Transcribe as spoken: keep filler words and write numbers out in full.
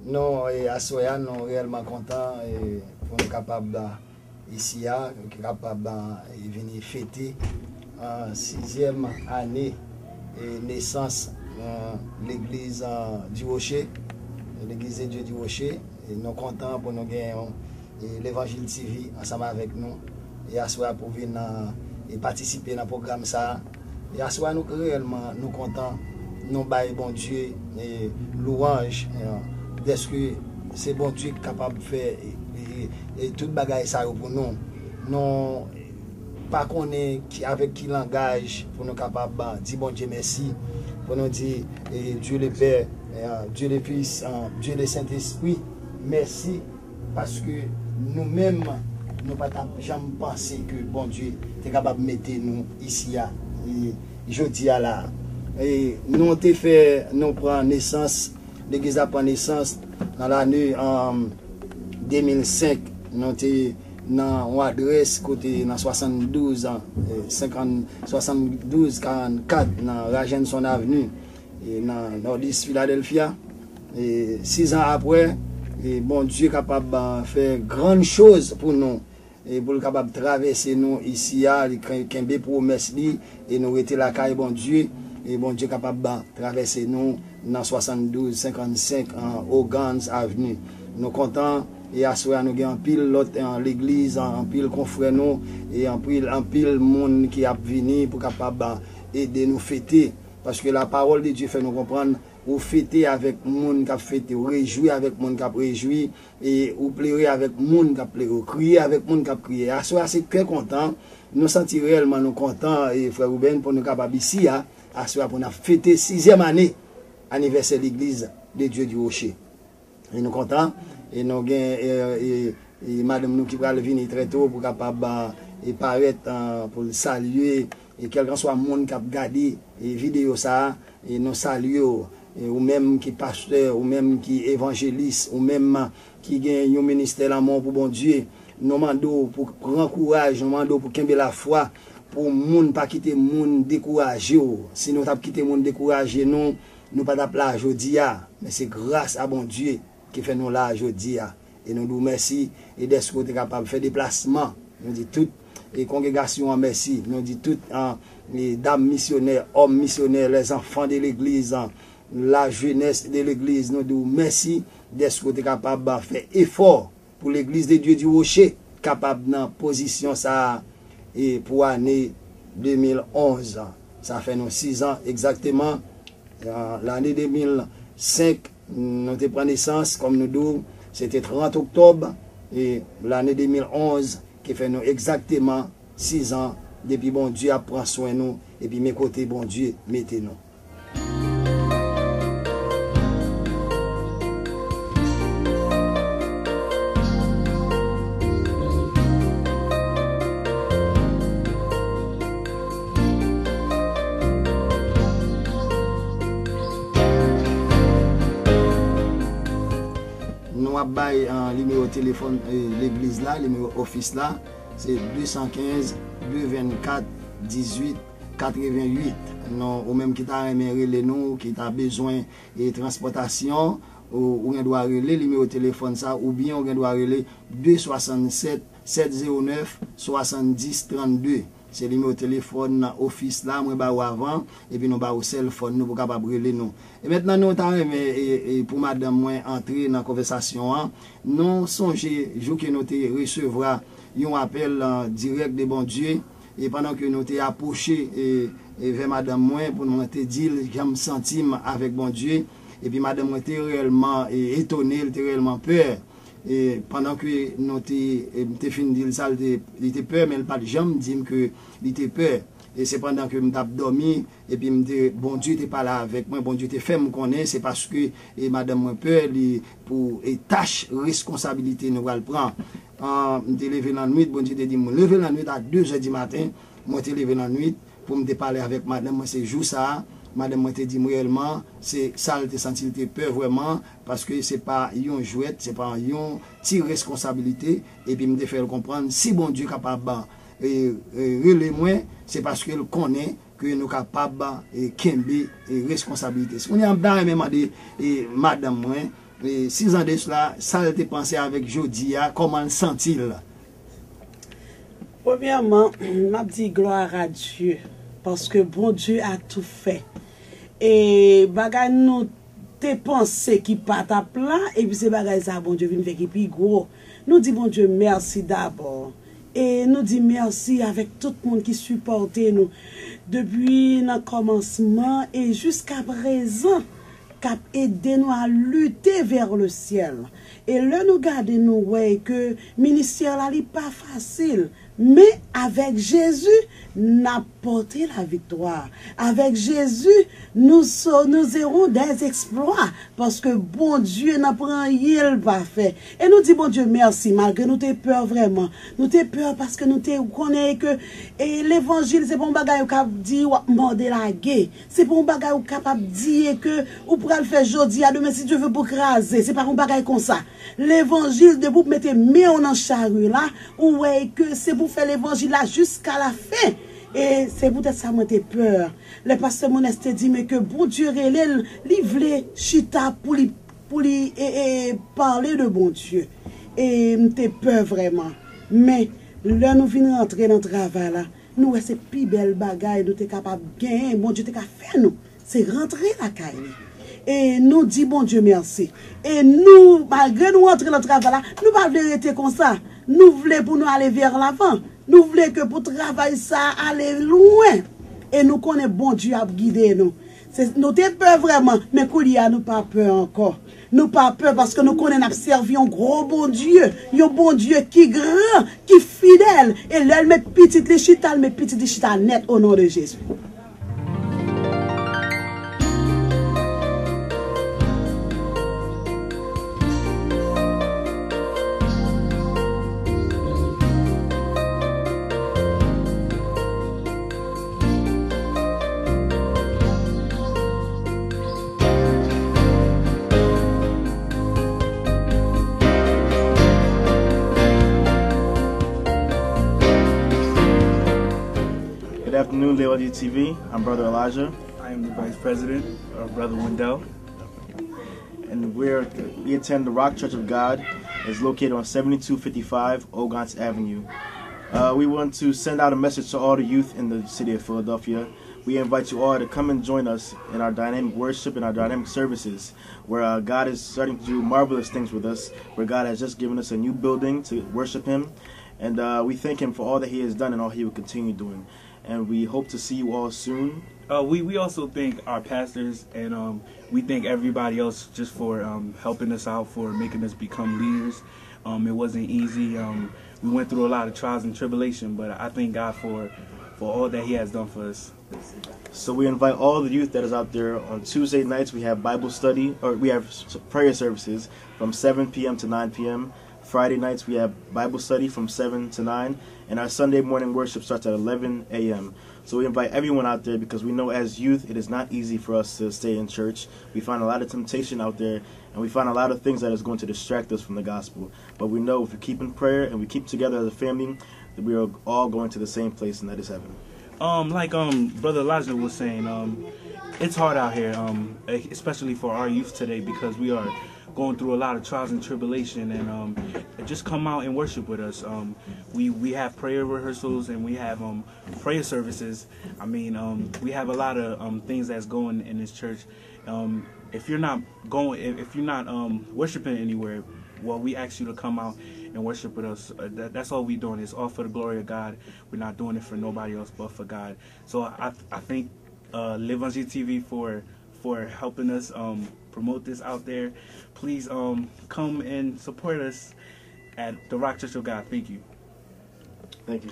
Nou, e, aswè a, nou reyèlman kontan, e, pou nou kapab, a, isi a, ki kapab, a, e, vini fete, a, sizyèm ane, e, nesans, a, legliz, a, Du Rocher, legliz de Dye Du Rocher. E nou kontan pou nou gen, e, Levanjil T V ansanm avèk nou. E aswè a pou vin, a, e patisipe nan pwogram sa a. E aswè a nou reyèlman nou kontan, nou bay Bondye, e, lwanj, e, dèske se Bondye ki kapab fè, e, e, e tout bagay sa yo pou nou. Nou pa konnen ki, avèk ki langaj pou nou kapab, a, di Bondye mèsi, pou nou di, e, Dieu le Père, e, Dieu le Fils, e, Dieu le Saint-Esprit, mèsi, paske nou menm, nou pa t ap janm panse ke Bondye te kapab mete nou isi a, e, jodi a la. E nou te fè, nou pran nesans, legliz la pran nesans nan lane, e, de mil senk, nou te nan yon adrès kote nan swasanndouz an, e, senkant, swasanndouz karannkat nan Rajenson Avenue, e, nan Nòdis Filadèlfya. E, sis an apre, e, Bondye kapab, a, fè grann choz pou nou. E pou l kapab travèse nou isi a, li ken-, kenbe pwomès li, e nou rete lakay Bondye, e Bondye kapab, a, travèse nou nan swasanndouz senkannsenk, an Ogans Avenue. Nou kontan, e aswè a nou gen anpil lòt, e, legliz, an, anpil konfrè nou, e anpil, anpil moun ki ap vini pou kapab, a, ede nou fete. Paske la parole de Dieu fè nou konprann, ou fete avèk moun k ap fete, ou rejwi avèk moun k ap rejwi, e ou plere avèk moun k ap plere, ou kriye avèk moun k ap kriye. Aswè a se kè kontan, nou santi reyèlman nou kontan, e frè Ruben, pou nou kapab isi a, aswè a pou n ap fete sizyèm ane anivèsè legliz de Dye Du Rocher. E nou kontan, e nou gen, e, e, e madanm nou ki pral vini trè to pou kapab, a, e parèt, a, pou l salye, e kèlkanswa moun k ap gade, e videyo sa a, e nou salye w. E ou menm ki pastè, ou menm ki evanjelis, ou menm ki gen yon ministè lanmou pou Bondye, nou mande w pou pran kouraj, nou mande w pou kenbe lafwa, pou moun pa kite moun dekouraje w. Si nou t ap kite moun dekouraje nou, nou pa t ap la jodi a. Men se gras a Bondye ki fè nou la jodi a. E nou di w mèsi, e dèske w te kapab fè deplasman. Nou di tout, e kongregasyon an mèsi. Nou di tout, an, e dam misyonè, òm misyonè, les enfants de l'église, an, la jeunesse de l'église, nou di w mèsi dèske w te kapab, an, fè efò pou legliz de Dye Du Rocher kapab nan pozisyon sa a, e pou ane de mil onz. Sa fè nou sis an egzakteman. An, lane de mil senk, nou te pran nesans, kòm nou di w, se te trant oktòb, e lane de mil onz, ki fè nou egzakteman sis an depi Bondye ap pran swen nou, epi men kote Bondye mete nou. Nou ap bay, e, nimewo telefòn, e, legliz la, nimewo ofis la, se de san kenz, de vennkat, dizuit, katrevennuit. Non, ou menm ki ta renmen rele nou, ki ta bezwen, e, transpòtasyon, ou, ou gen dwa rele nimewo telefòn sa, oubyen ou gen dwa rele de swasannsèt, sèt zewo nèf, swasanndis, trannde. Se nimewo telefòn ofis la, mwen ba ou avan, epi nou ba ou sèlfòn nou pou kapab rele nou. E mentnan nou ta renmen, e, e, pou madanm mwen antre nan konvèsasyon an. Nou sonje jou ke nou te resevwa yon apèl, e, dirèk de Bondye, e pandan ke nou te apwoche, e, e, vè madanm mwen, pou mwen te di l jan m santi m avèk Bondye, epi madanm mwen te reyèlman, e, etone, l te reyèlman pè. E pandan ke nou te, e, m te fin di l sa, li te, li te pè, men l pa t janm di m ke li te pè. E se pandan ke m t ap dòmi, epi m te, Bondye te pale avèk mwen, Bondye te fè m konnen, se paske, e, madanm mwen pè, li pou, e, tach reskonsabilite nou pral pran. An, m te leve lannwit, Bondye te di m leve lannwit a de zè di maten, mwen te leve lannwit, pou m te pale avèk madanm mwen, se jou sa a, madanm mwen te di m reyèlman, se sa l te santi, l te pè vrèman, paske se pa yon jwèt, se pa yon ti reskonsabilite, epi m te fè l konprann, si Bondye kapab, e, e, rele mwen, se paske l konnen ke nou kapab, e, kenbe, e, reskonsabilite. Kounye a, m ta renmen mande, e, madanm mwen, E, sis an de sila, sa l te panse avèk jodi a, kòman l santi l? Premyèman, m ap di gloire à Dieu, paske Bondye a tou fè. E bagay nou te panse ki pa t ap la, epi se bagay sa Bondye vin fè ki pi gwo. Nou di Bondye mèsi dabò. E nou di mèsi avèk tout moun ki sipòte nou depi nan kòmansman e jiska prezan k ap ede nou a lite vè le syèl. E lè nou gade, nou wè ke ministè la li pa fasil, men avèk Jezi, n ap pòte laviktwa. Avèk Jezi, nou so, nous aurons des exploits, paske Bondye nan pran anyen l pa fè. E nou di Bondye mèsi, malgre nou te pè vrèman. Nou te pè paske nou te konnen ke e levanjil se pa yon bagay ou k ap di w ap mòde lage. Se pa yon bagay ou kapab di e ke ou pral fè jodi a, demen si Dye vle pou kraze. Se pa yon bagay konsa. Levanjil, depi w mete men w nan chari la, ou wè e ke se pou fè levanjil la jiska la fen. E se poutèt sa mwen te pè. Lè pastè Mones te di m ke Bondye rele l, li vle chita pou li, pou li e, e, pale de Bondye. E m te pè vrèman. Men, lè nou vin rantre nan travay la, nou wè se pi bèl bagay nou te kapab genyen, Bondye te ka fè nou. Se rantre lakay li. E nou di Bondye mèsi. E nou, malgre nou antre nan travay la, nou pa vle rete konsa. Nou vle pou nou ale vè lavan. Nou vle ke pou travay sa a ale lwen. E nou konnen Bondye ap gide nou. Se, nou te pè vrèman, men koulye a nou pa pè ankò. Nou pa pè paske nou konnen n ap sèvi yon gwo Bondye, yon Bondye ki gran, ki fidèl. E lè l met pitit li chita, l met pitit li chita nèt o non de Jezi. Good afternoon, Levanjil T V. I'm Brother Elijah. I am the Vice President, uh, Brother Wendell. And we're, we attend the Rock Church of God. It's located on seventy-two fifty-five Ogans Avenue. Uh, we want to send out a message to all the youth in the city of Philadelphia. We invite you all to come and join us in our dynamic worship and our dynamic services, where uh, God is starting to do marvelous things with us, where God has just given us a new building to worship Him. And uh, we thank Him for all that He has done and all He will continue doing. And we hope to see you all soon. Uh, we, we also thank our pastors, and um, we thank everybody else just for um, helping us out, for making us become leaders. Um, it wasn't easy. Um, we went through a lot of trials and tribulation, but I thank God for, for all that He has done for us. So we invite all the youth that is out there. On Tuesday nights, we have Bible study, or we have prayer services from seven p.m. to nine p.m. Friday nights, we have Bible study from seven to nine, and our Sunday morning worship starts at eleven a.m. So we invite everyone out there because we know as youth, it is not easy for us to stay in church. We find a lot of temptation out there, and we find a lot of things that is going to distract us from the gospel. But we know if we keep in prayer and we keep together as a family, that we are all going to the same place, and that is heaven. Um, like um, Brother Elijah was saying, um, it's hard out here, um, e- especially for our youth today, because we are going through a lot of trials and tribulation, and um, just come out and worship with us. Um, we we have prayer rehearsals and we have um, prayer services. I mean, um, we have a lot of um, things that's going in this church. Um, if you're not going, if, if you're not um, worshiping anywhere, well, we ask you to come out and worship with us. Uh, that, that's all we're doing. It's all for the glory of God. We're not doing it for nobody else but for God. So I, I thank uh, L'Evangile T V for for helping us um, promote this out there. Please um, come and support us at the Rock Church of God. Thank you. Thank you.